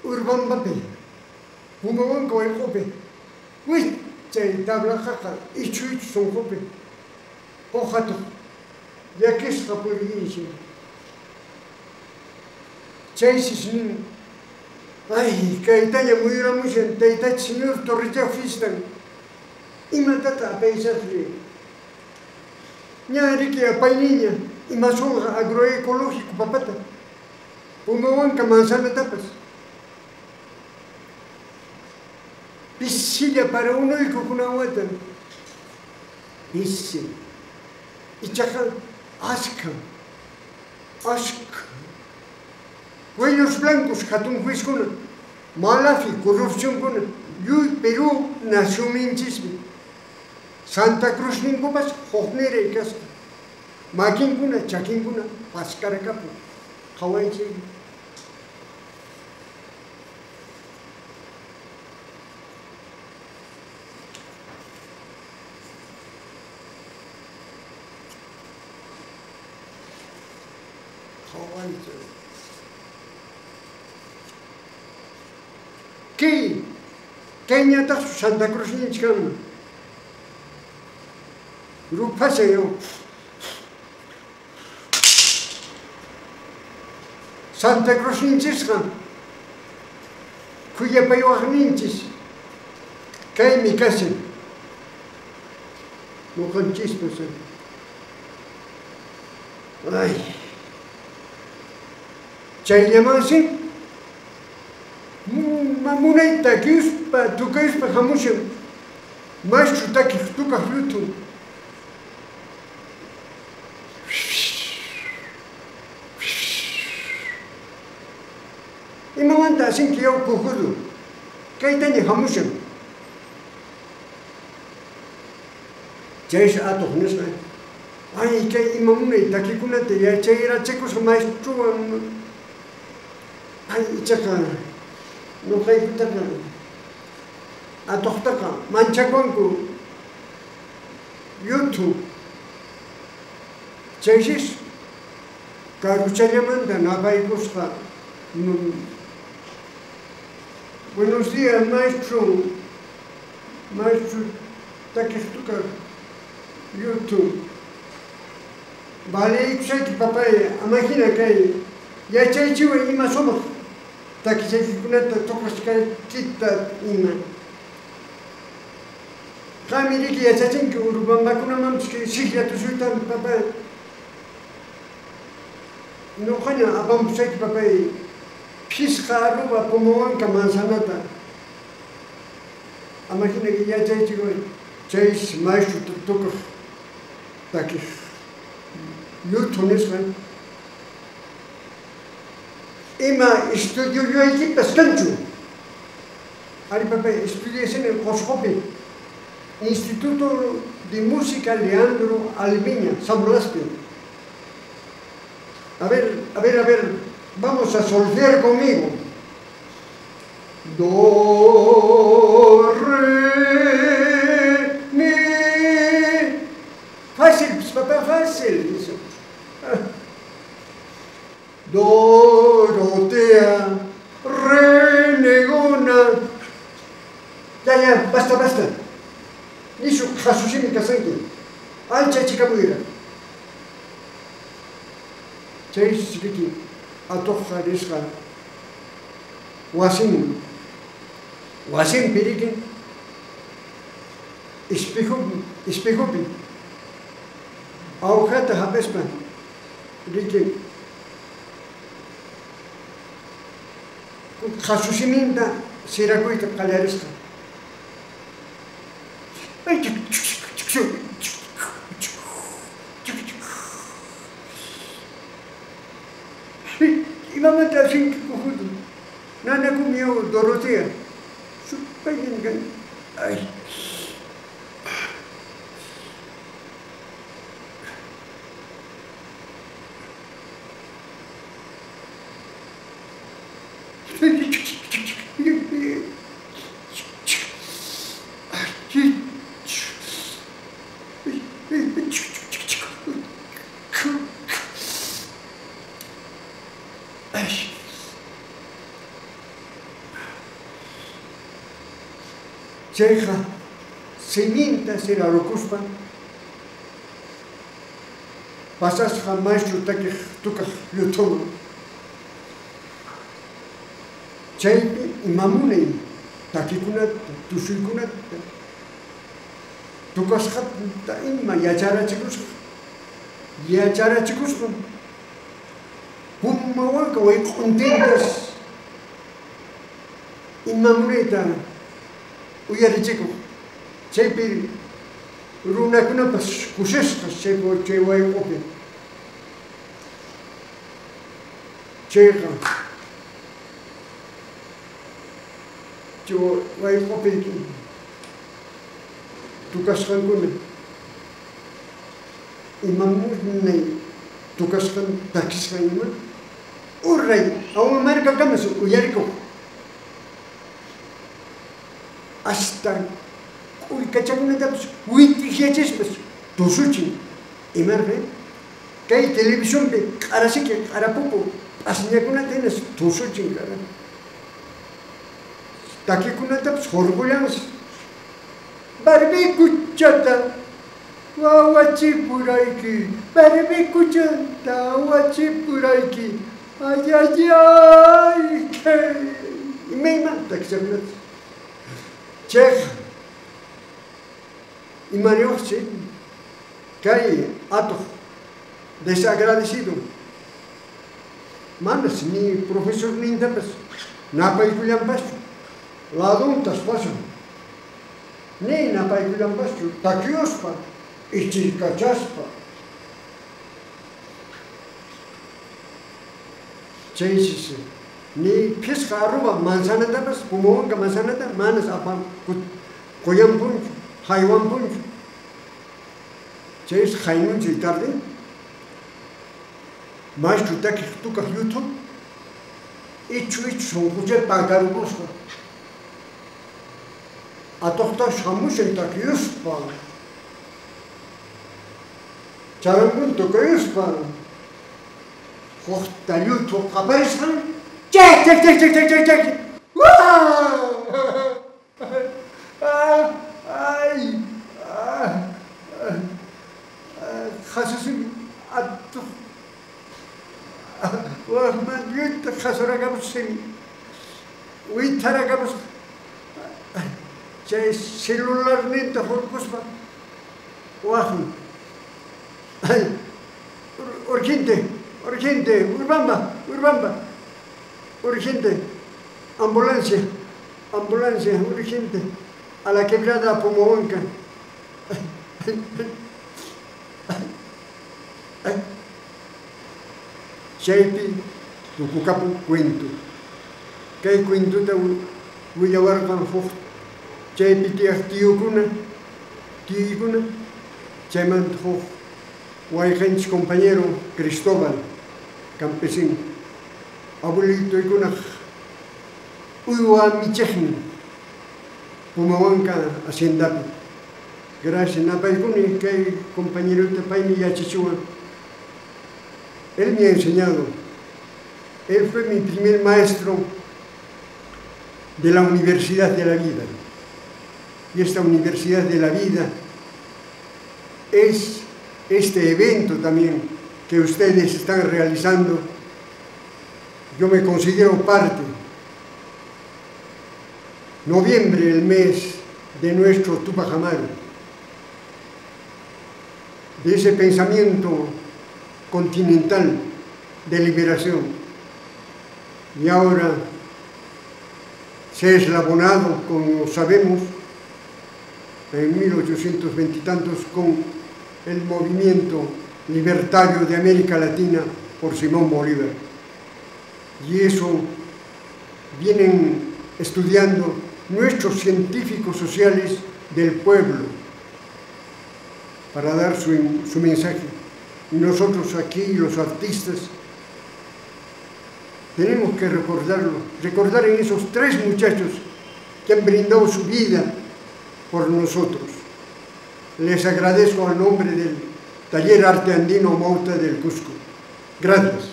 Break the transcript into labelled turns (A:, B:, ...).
A: Urubambapi, Pumahuanca wayq'upi, wichay tablaqaqa ichhu ichhu sunqupi huk atuq llakisqa puriyninchik. Chaysis nin, Ay, kaytaña muyuramushan taytacha señor Torrichá fistan, imatataq apaysaqri? Ña riki apayniña imasunqa agroecológico papata, Pumahuanca manzanatapas. Pisilla para unuyku kunan wata. Pisi. Ichaqa askha, askha. Cuellos blancos hatun juizkuna, malafi corrupcionkuna, lluy Perú nacionninchismi. Santa Cruz ninkupas hukniray kasqa. Makinkuna, chakinkuna paskarakapu. Qhawaychik. Qhawaychik. Kay, kayñataqchu Santa Cruz ninchik kanman? Ruphashan. Santa Cruz ninchisqa khuyapaywaqninchis kaymi kashan ñuqanchispas. Ay, chayllamansi munay takispa tukaspa hamushan maestro takiq tukaq llutun. Imamanta asinki yaw kujudu, kaytaña hamushan. Chaysi atuq nisqa, ay kay ima munay takikunata yachayrachikusqa maestrowan. Ay ichaqa ñuqaykutaqa atuqtaqa manchakunku yuthu. Chaysis karuchallamanta napaykusqa. Buenos días, maestro. Maestro takiq tukaq yuthu. Valeykusayki papay, ama hina kay yachaychiway ima sumaq takisaykikunata tukasqaykita ima. Qami riki yachachinki Urubambakunamanpis kay siklla tusuyta papay. Ñuqaña apamusayki papay phisqa arroba Pumahuanca manzanata. Ama hina kay yachaychiway. Chaysi maestro tukaq takiq yuthu nisqa. Ima estudiollaykipas kanchu? Ari papay, estudiasini Qosqopi, Instituto de Música Leandro Alviña, San Blaspi. A ver, a ver, a ver, vamos a solfear conmigo. Do, re, mi. Fácil, papá, fácil. Dice. Dorotea, renegona. Ya, ya, basta, basta. Nishu jasusimi kasanki. Ancha chikamuyra. Chaysi riki atuqqa risqa wasinman. Wasinpi riki espejopi awjata hap'ispa riki qhasusiminta sirakuyta qallarisqa. Imamanta asinki kujudu. Nanakumi yaw Dorotea. Supaynin kan. Ay. Chayqa siminta sirarukuspa pasasqa maestro takiq tukaq lluthuman. Chaypi imamunay takikunata, tusuykunata tukasqata ima yacharachikusqa. Yacharachikuspa Pumahuanca wayq'untintas imamunayta uyarichikuq. Chaypi runakunapas kusisqas chay chay wayq'upi. Chayqa chay wayq'upi tukasqankuna imamunay tukasqan takisqan ima uray awamarkakamas uyarikuq hasta k'ullkachakunatapas wit'iqyachispas tusuchin imarqa kay televisionpi q'arasiki q'arapuku p'asñakunata hinas tusuchin kara takikunatapas hurqullansi barbikuchata wawachipurayki barbikuchata wawachipurayki ayayay imayman takichakunata chayqa imariyuqchi kay atuq desagradecido manas ni profesornintapas napaykullanpaschu laduntas pasan ni napaykullanpaschu takiyuspa ichirkachaspa chaysis ni phisqa arruba manzanatapas Pumahuanca manzanata manas apan quyanpunchu haywanpunchu chaysi haynunchay tarde maestro takiq tukaq lluthu ichhu ichhu sunquchay pakarukusqa atuqta hamushan takiyuspa charangun tukayuspa huqta lluthu qaparisqan chak chak chak chak chak chak chak ay qhasusunki atuq waqman lluyta qhasurakamusqani witharakamusqa chay celularninta hurquspa waqmi ay urgente urgente Urubamba Urubamba urgente ambulancia ambulancia urgente a la quebrada Pumahuanca. Chaypi tukukapun cuento. Kay cuentota willawarqan huk chaypi tiyaq tiyukuna tiyuykuna chaymanta huk wayqinchik compañero Cristóbal campesino abuelitoykunaq uywa michiqmi Pumahuanca haciendapi. Gracias napaykuni kay compañerota paymi yachachiwan. Él me ha enseñado. Él fue mi primer maestro de la Universidad de la Vida. Y esta Universidad de la Vida es este evento también que ustedes están realizando. Yo me considero parte. Noviembre, el mes de nuestro Túpac Amaru, de ese pensamiento continental de liberación. Y ahora se ha eslabonado, como sabemos, en 1820 y tantos, con el movimiento libertario de América Latina por Simón Bolívar. Y eso vienen estudiando nuestros científicos sociales del pueblo para dar su mensaje. Y nosotros aquí, los artistas, tenemos que recordarlo, recordar en esos tres muchachos que han brindado su vida por nosotros. Les agradezco al nombre del Taller Arte Andino Amauta del Cusco. Gracias.